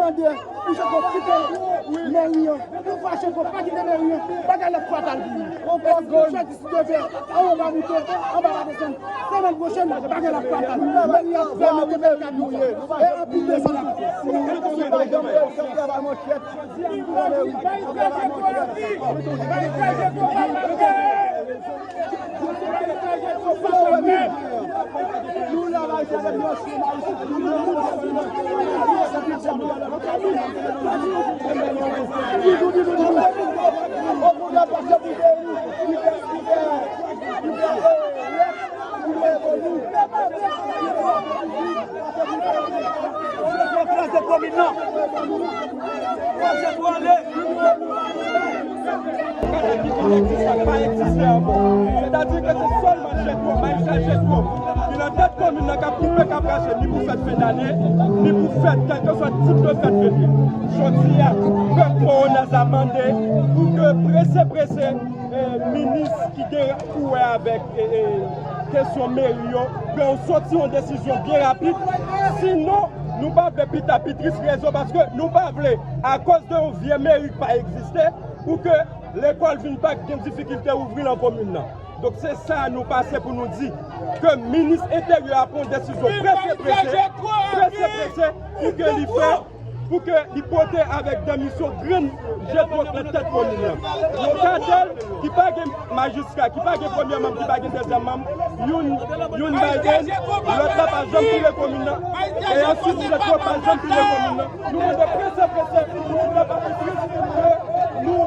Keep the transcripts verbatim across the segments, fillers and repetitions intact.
Mande pou Jean Claude kite mèri an. Yon fwa Jean Claude pa kite mèri an, bagay la fatal pou nou. Paske Jezi, si Dye vle, anwo pa moute, anba pa desann. Semèn pwochèn, bagay la fatal. Mèri an fèmen, te fè l ka moute. E anpil de moun ap Sètadi ke se sèlman Jetro, Majistra Jetro, ki nan tèt komin nan, k ap koupe, k ap rache, ni pou fèt fen dane, ni pou fèt, kèlkeswa tip de fèt ke l ye. Jodi a, pèp Mawonaz la mande pou ke prese, prese, eh, minis ki gen pou wè avèk, eh, eh, kesyon meri yo, ke yo soti yon desizyon byen rapid. Sinon, nou pa vle pita pi tris, rezon paske nou pa vle, akoz de yon vye meri ki pa egziste, pou ke lekòl vin pa gen difikilte ouvri nan komin nan. Donk, se sa nou pase pou nou di, ke minis enteryè a pran desizyon prese, prese, prese, prese, pou ke li fè, pou ke li pote avèk demisyon grenn Jetro nan tèt komin nan. Yon katèl ki pa gen majistra, ki pa gen premye manm, ki pa gen dezyèm manm, youn, youn bay en, lòt la pa janm pile komin nan, e answit Jetro pa janm pile komin nan. Nou mande prese, prese, nou mande pa plis ke nou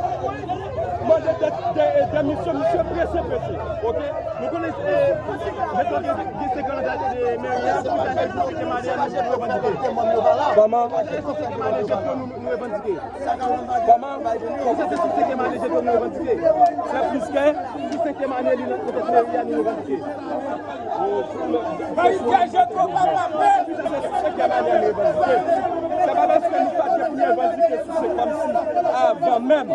mande de, de, de misyon misye prese, prese. Oke? Nou konnen, eh, Jetro gen, gen senkant ane de meri a, pou sa se sou senkant ane a nou revandike. Kòman? Sou senkant ane Jetro nou, nou revandike. Kòman? Pou sa se sou senkant ane Jetro nou revandike. Se plis ke sou senkant ane li nan tèt meri a nou revandike. Se pa paske nou pa t gen pou n revandike sou se kòmsi avan menm.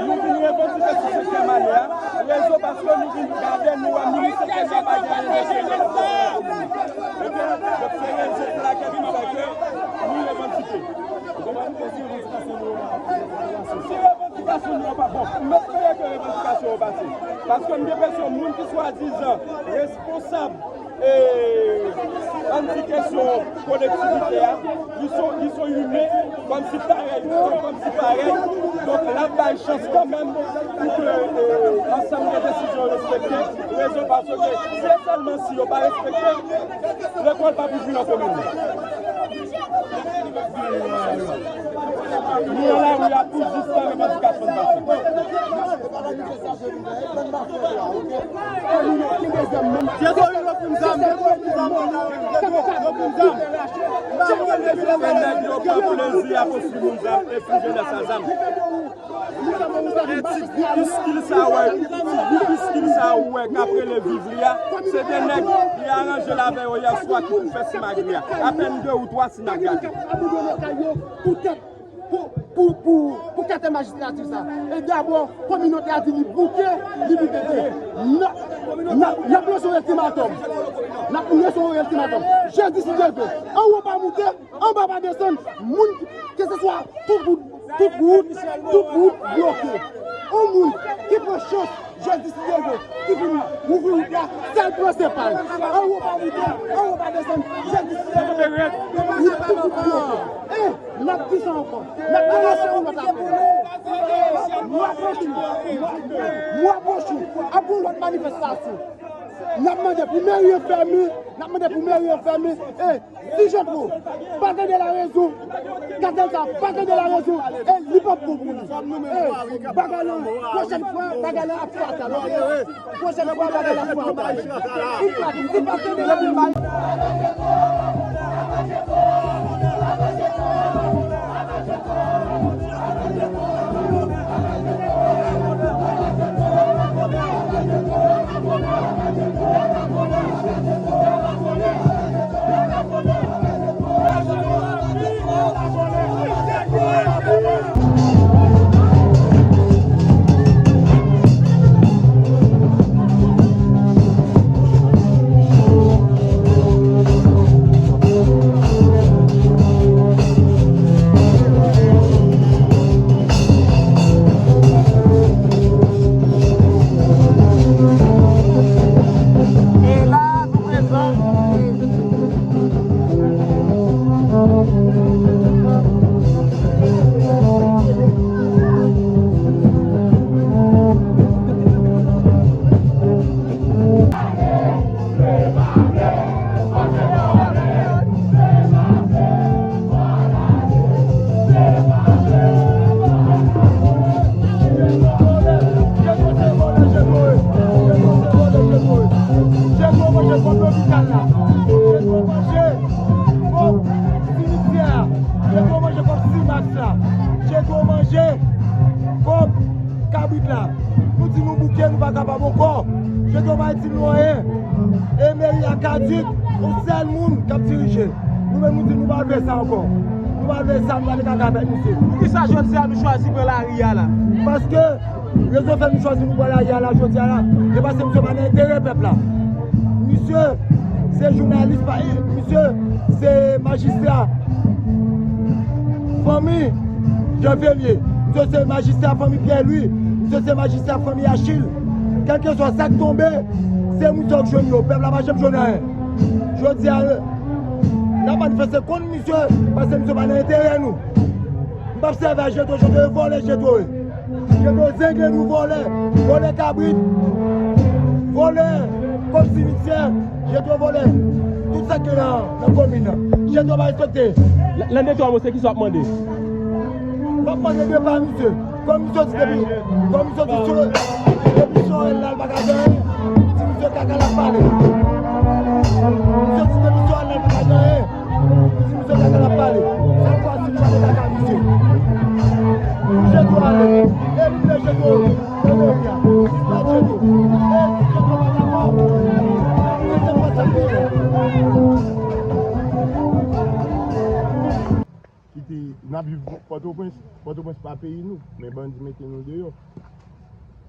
Nou vin revandike sou senkyèm ane a. Rezon paske nou vin gade, nou wè minis senkyèm ane a pa gen anyen de serye l ap fè pou lakomin. Oke? Donk, se rezon pou lakèl ki fè ke nou revandike. Si revandikasyon nou an pa bon, m espere ke revandikasyon yo pase. Paske m gen enpresyon moun ki swadizan responsab, e, ann di kesyon kolektivite a, li se, li se imen, kòmsi parèy, kòmsi parèy. Donk, l ap bay chans kanmenm pou ke, e, ansanm de desizyon respekte. Rezon paske se sèlman si yo pa respekte, lekòl p ap ouvri nan komin nan. Nou nan lari a pou jis fè revandikasyon n pase. Pietò, vin reponn zam, vin reponn zam, vin reponn zam. Se nèg yo pran plezi ap ofri moun zam, epi jenès la zam. E ti piskil sa a ou wè, ti piskil sa a ou wè k ap rele viv li a, se de nèg li aranje l avè yo yè swa ki pou fè simagri a. Apèn de ou twa si n ap gade. Abandone kay yo poutèt, pou, pou, pou, pou katè majistratif sa. E dabò, kominote a di li bouke, li bouke. N ap, n ap, n ap lanse yon iltimatòm. N ap lanse yon iltimatòm. Jezi, si Dye vle, anwo pa moute, anba pa desann, moun, keseswa tout bout, tout wout, tout wout bloke. Yon moun ki pran chans, Jezi, si Dye vle, ki vin ouvri wout la, sèl pran se pa l. Anwo pa moute, anwo pa desann, Jezi, si Dye vle, wout, tout wout bloke. E n ap di sa ankò, n ap di sa yon lòt apre. Mwa pwochen, mwa pwochen, ap gen yon lòt manifestasyon. N ap mande pou meri an fèmen, n ap mande pou meri an fèmen. E si Jean Claude pa tande larezon, katèl sa pa tande larezon, e li p ap bon pou li. E bagay lan, pwochèn fwa, bagay lan ap fatal, oke? Pwochèn fwa, bagay lan ap fatal. Li pa, li pa tande larezon. Nou di nou bouke, nou pa kapab ankò. Jetro pa itil nou anyen. E meri a kadik, yon sèl moun k ap dirije. Nou menm nou di nou pa vle sa ankò. Nou pa vle sa, nou pa vle kaka avèk misye. Poukisa jodi a nou chwazi pran lari a la? Paske rezon fè nou chwazi nou pran lari a la jodi a la, se paske misye pa nan enterè pèp la. Misye se jounalis, pa, misye se majistra fanmi Janvelye. Misye se majistra fanmi Pyè Lwi. Misye se majistra fanmi Achil. Kèlkeswa sa k tonbe, se moun sa yo k jwenn yo. Pèp la pa janm jwenn anyen. Jodi a, n ap manifeste kont misye, paske misye pa nan enterè nou. M p ap sèvi a Jetro, Jetro e vòlè, Jetro e. Jetro zenglen nou vòlè, vòlè kabrit, vòlè kòb simityè, Jetro vòlè tout sa k gen nan, nan komin nan. Jetro pa respekte. Nan de twa mo, se kisa w ap mande? M ap mande depa misye. Kòm misye di depi, kòm misye di sou, depi Sorèl la, l pa ka gen anyen. Di misye kaka l ap pale. Misye di depi Sorèl la, l pa ka gen anyen. Misye kaka l ap pale. Sèl fwa si nou pa te kaka misye. Pou Jetro ale. Elimine Jetro nan meri a. Dispat Jetro. E si Jetro pa dakò, se fwa sa k genyen. Kite n ap viv Pòtoprens. Pòtoprens pa peyi nou, men bandi mete nou deyò.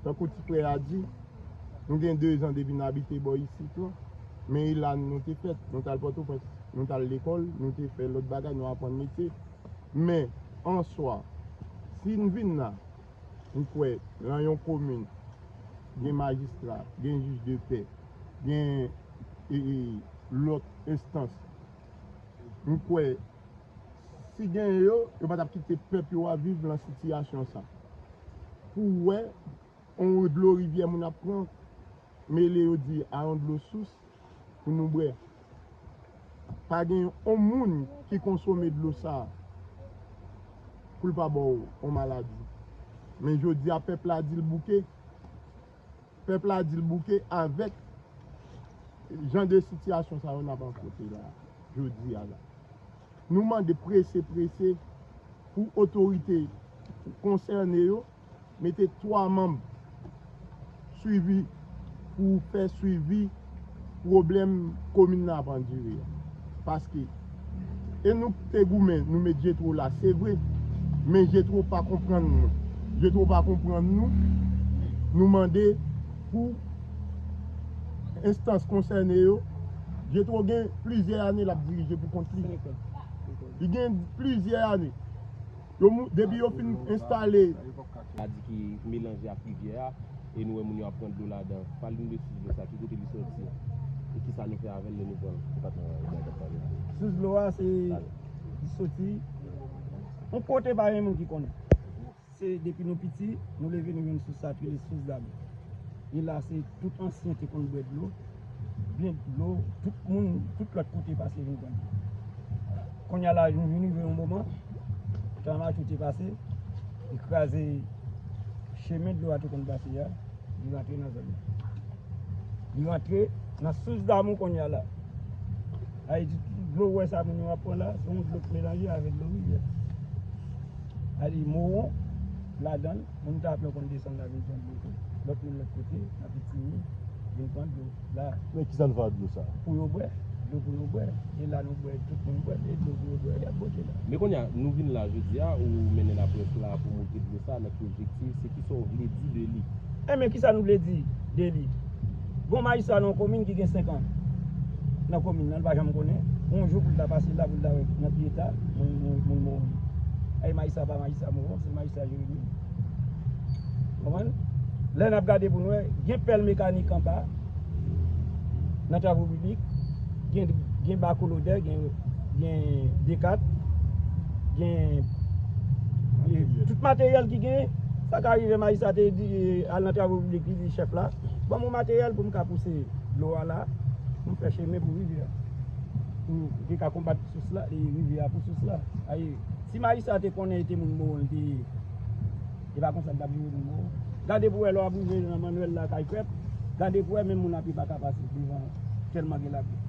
Tankou ti frè a di, nou gen dezan depi n abite bò isit lan, men e la nou te fèt, nou t al Pòtoprens, nou t al lekòl, nou te fè lòt bagay, nou aprann metye. Men, an swa, si n vin la, m kwè, nan yon komin, gen majistra, gen jij de pè, gen, e, e, lòt enstans. M kwè, si genyen yo, yo pa t ap kite pèp yo a viv nan sitiyasyon sa. Pou w wè, yon dlo rivyè moun ap pran, mele yo di a yon dlo sous pou nou bwè. Pa gen yon moun ki konsome dlo sa a pou l pa ba w yon maladi. Men jodi a, pèp la di l bouke. Pèp la di l bouke avèk jan de sitiyasyon sa yo n ap afwonte la, jodi a la. Nou mande prese, prese pou otorite konsène yo mete twa manm swivi pou fè swivi pwoblèm komin nan ap andire a. Paske, e nou k te goumen, nou met Jetro la, se vre, men Jetro pa konprann nou. Jetro pa konprann nou. Nou mande pou enstans konsène yo. Jetro gen plizyè ane l ap dirije pou kont li. Li gen plizyè ane. Yo mou-, depi yo fin enstale. Sa di ki melanje ak rivyè a, e nou wè moun yo ap pran dlo ladan. Pale nou de sous dlo sa, ki kote li soti, e kisa nou fè avè l lè nou pran l, se pa t nan rivyè a t ap pale. Sous dlo a, se, li soti yon kote pa gen moun ki konnen. Se depi nou piti, nou leve nou jwenn sous sa k rele sous damou. E la, se tout ansyen te konn bwè dlo, byen dlo, tout moun, tout lòt kote pase vin pran dlo. Kounye a la, nou vin rive yon moman, Tanmachou te pase, li kraze chemen dlo a te konn pase a, li rantre nan zòn nan. Li rantre nan sous damou kounye a la. Sa vle di tout dlo w wè sa moun yo ap pran la, se yon dlo k melanje avèk dlo rivyè. Sa vle di mowon ladan l, moun ta ap yo konn desann la vin pran dlo tou. Lòt moun lòt kote, nan Pitimi, vin pran dlo la. Men kisa nou fè ak dlo sa? Pou yo bwè, dlo pou yo bwè. E la nou bwè, tout moun bwè, e dlo pou yo bwè, y ap bwote la. Men kounye a, nou vin la jodi a, ou mennen laprès la pou montre dlo sa, nan ki objektif, se kisa w vle di de li? Enben, kisa nou vle di de li? Gon majistra nan yon komin ki gen senk an nan komin nan, li pa janm konnen. Yon jou pou l ta pase la, pou l ta wè nan ki eta moun, moun, moun mowon ye. Ay, majistra pa majistra mowon, se majistra Jeremi. Konprann? Lè n ap gade pou n wè, gen pèl mekanik anba, nan travo piblik, gen, gen bako lodè, gen, gen dekat, gen, e, tout materyèl ki gen, sa ka rive majistra te di, e, al nan travo piblik, li di chèf la, ban m yon materyèl pou m ka pouse dlo a la, pou m fè chemen pou rivyè a. Pou te ka konbat sous la, e rivyè a pou sous la. Aye, si majistra te konnen e te moun mowon li te ye, e pa konsa l t ap jere moun mowon. Gade pou wè lè w ap rive nan Mannwèl la kay Krèp, gade pou wè menm moun a pye pa ka pase devan tèlman gen labou.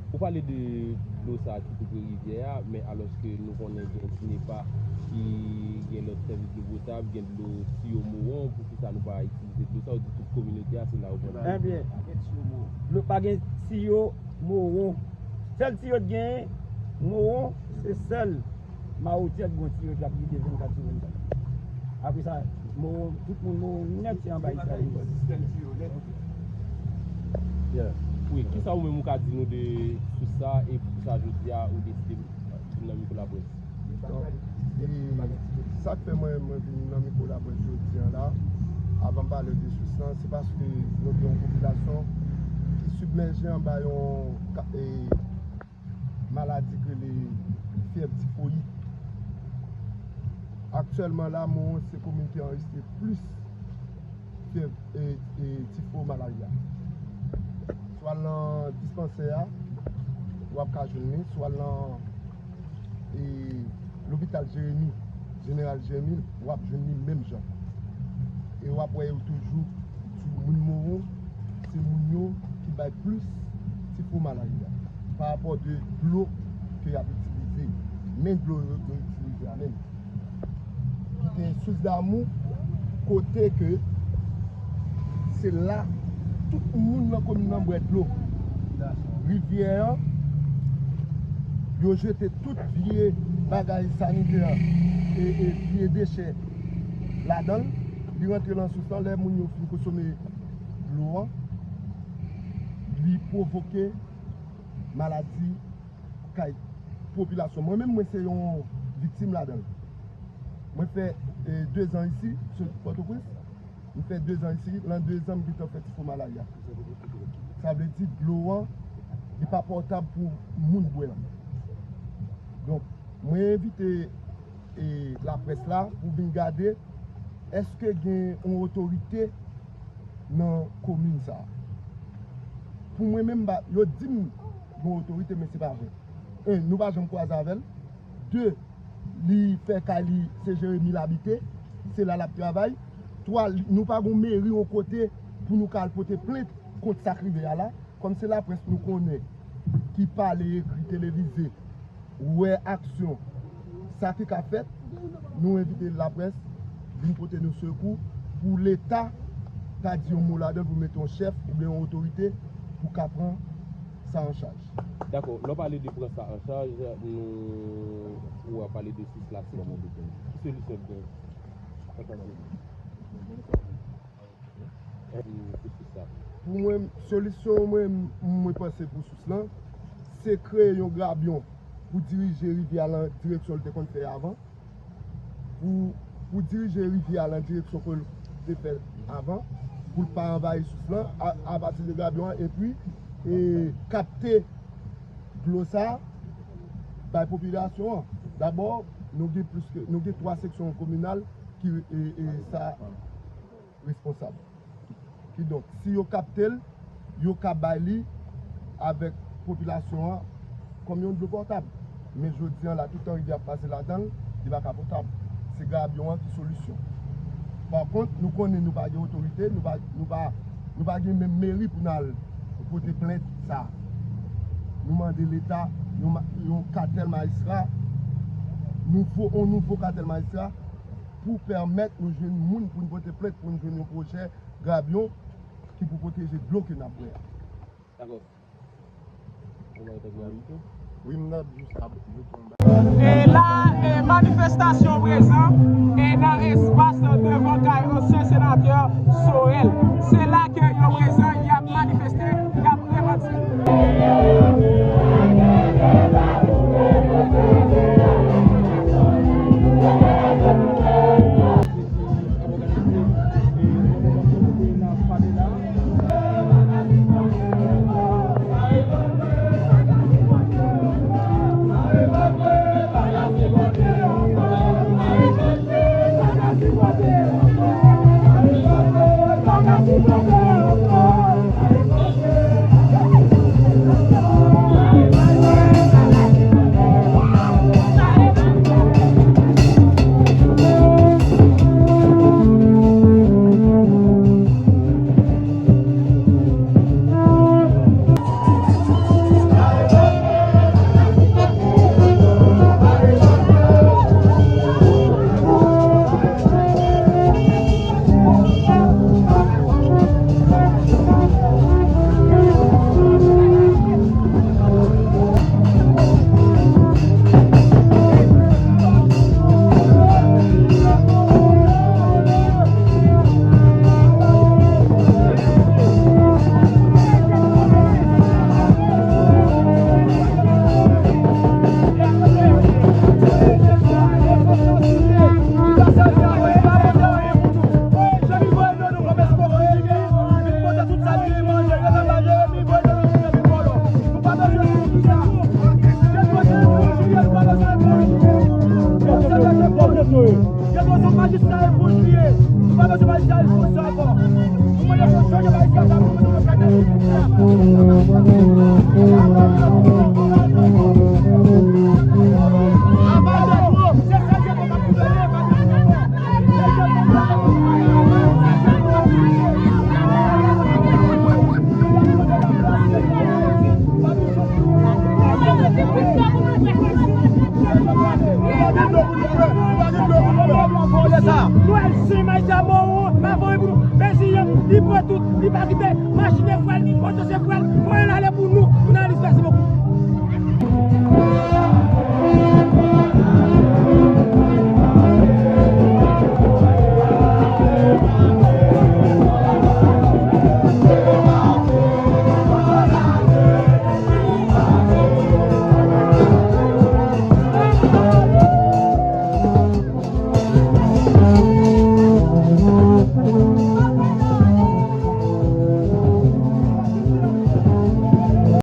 Ou pale de dlo sa ki tou pre rivyè a, men alòske nou konnen gen Dinepa ki gen lòt sèvis dlo potab, gen dlo tiyo Mowon, poukisa nou pa itilize dlo sa? Ou di tout kominote a, se la yo pran dlo. Ebyen, dlo pa gen tiyo Mowon. Sèl tiyo t genyen Mowon, se sèl Mawotyè ki gen yon tiyo k ap vide vennkat sou vennkat. Apre sa, Mowon, tout moun Mowon nèt se anba Israel. Yeah. Wi, kisa ou menm ou ka di nou de sous sa e poukisa jodi a ou deside vin nan mikwo laprès? Donk, e sa k fè mwen, mwen vin nan mikwo laprès jodi a la, avan m pale de sous lan, se paske nou gen yon popilasyon ki sibmèje anba yon ka-, e, maladi k rele fyèv tifoyid. Aktyèlman la, Mowon se komin ki anrejistre plis fyèv, e, e, tifo malarya. Si w al nan dispansè a, w ap ka jwenn li. Si w al nan, e, lopital Jeremi, Jeneral Jeremi, w ap jwenn li menm jan. E w ap wè yo toujou di moun Mowon, se moun yo ki bay plis tifo malarya pa rapò de dlo ke y ap itilize. Men dlo yo, yo itilize a menm. Ki te sous damou, kote ke se la tout moun nan komin nan bwè dlo. Rivyè an, yo jete tout vye bagay sanitè e, e vye dechè ladan l. Li rantre nan sous lan, lè moun yo fin konsome dlo an, li pwovoke maladi kay popilasyon. Mwen menm, mwen se yon viktim ladan l. Mwen fè, e, dezan isi, soti Pòtoprens. Mwen fè dezan isi, lan dezan m gentan fè tifo malarya. Sa vle di dlo an, li pa pòtab pou moun bwè l. Donk, mwen envite, e, laprès la pou vin gade èske gen yon otorite nan komin sa a. Pou mwen menm, m pa, yo di m gen yon otorite, men se pa vre. En, nou pa janm kwaze avè l. De, li fè kay li, se Jeremi l abite, se la l ap travay. Twa, li, nou pa gon meri yon kote pou nou ka al pote plent kont sa k rive a la. Kòm se laprès nou konnen ki pale, ekri, televize, wè aksyon, sa ki ka fèt, nou envite laprès vin pote nou sekou pou Leta ta di yon mo ladan l, pou mete yon chèf oubyen yon otorite pou ka pran sa an chaj. Dakò, lè w pale de pran sa an chaj, nou, ou a pale de sous la, se ki solisyon k gen? Pou mwen, solisyon mwen, mwen panse pou sous lan, se kreye yon grabyon pou dirije rivyè a lan direksyon l te konn fè avan. Pou, pou dirije rivyè a lan direksyon ke l te fè avan, pou l pa anvayi sous lan, a, apati de grabyon an, epi, e, kapte dlo sa a, bay popilasyon an. Dabò, nou gen plis ke, nou gen twa seksyon kominal ki, e, e, sa responsab. Kidonk, si yo kapte l, yo ka bay li avèk popilasyon an kòm yon dlo pòtab. Men jodi an la, toutan rivyè ap pase ladan l, li pa ka pòtab. Se grabyon an ki solisyon. Pa kont, nou konnen nou pa gen otorite, nou pa, nou pa, nou pa gen menm meri pou n al pote plent sa. Nou mande Leta, yon ma-, yon katèl majistra, nouvo, yon nouvo katèl majistra, pou pèmèt nou jwenn moun pou n pote plent, pou n jwenn yon pwojè grabyon ki pou pwoteje dlo ke n ap bwè a. Dakò. Ou bay tèt la tou? Wi, m ap jis ap ajoute yon bagay. E la, e manifestasyon prezan, e nan espas devan kay ansyen senatè Sorel. Se la ke yo prezan, y ap manifeste, y ap revandike. Nou al zen may sa mò ou pa voye pou nou. Prezidan, li pran tout, li pa kite.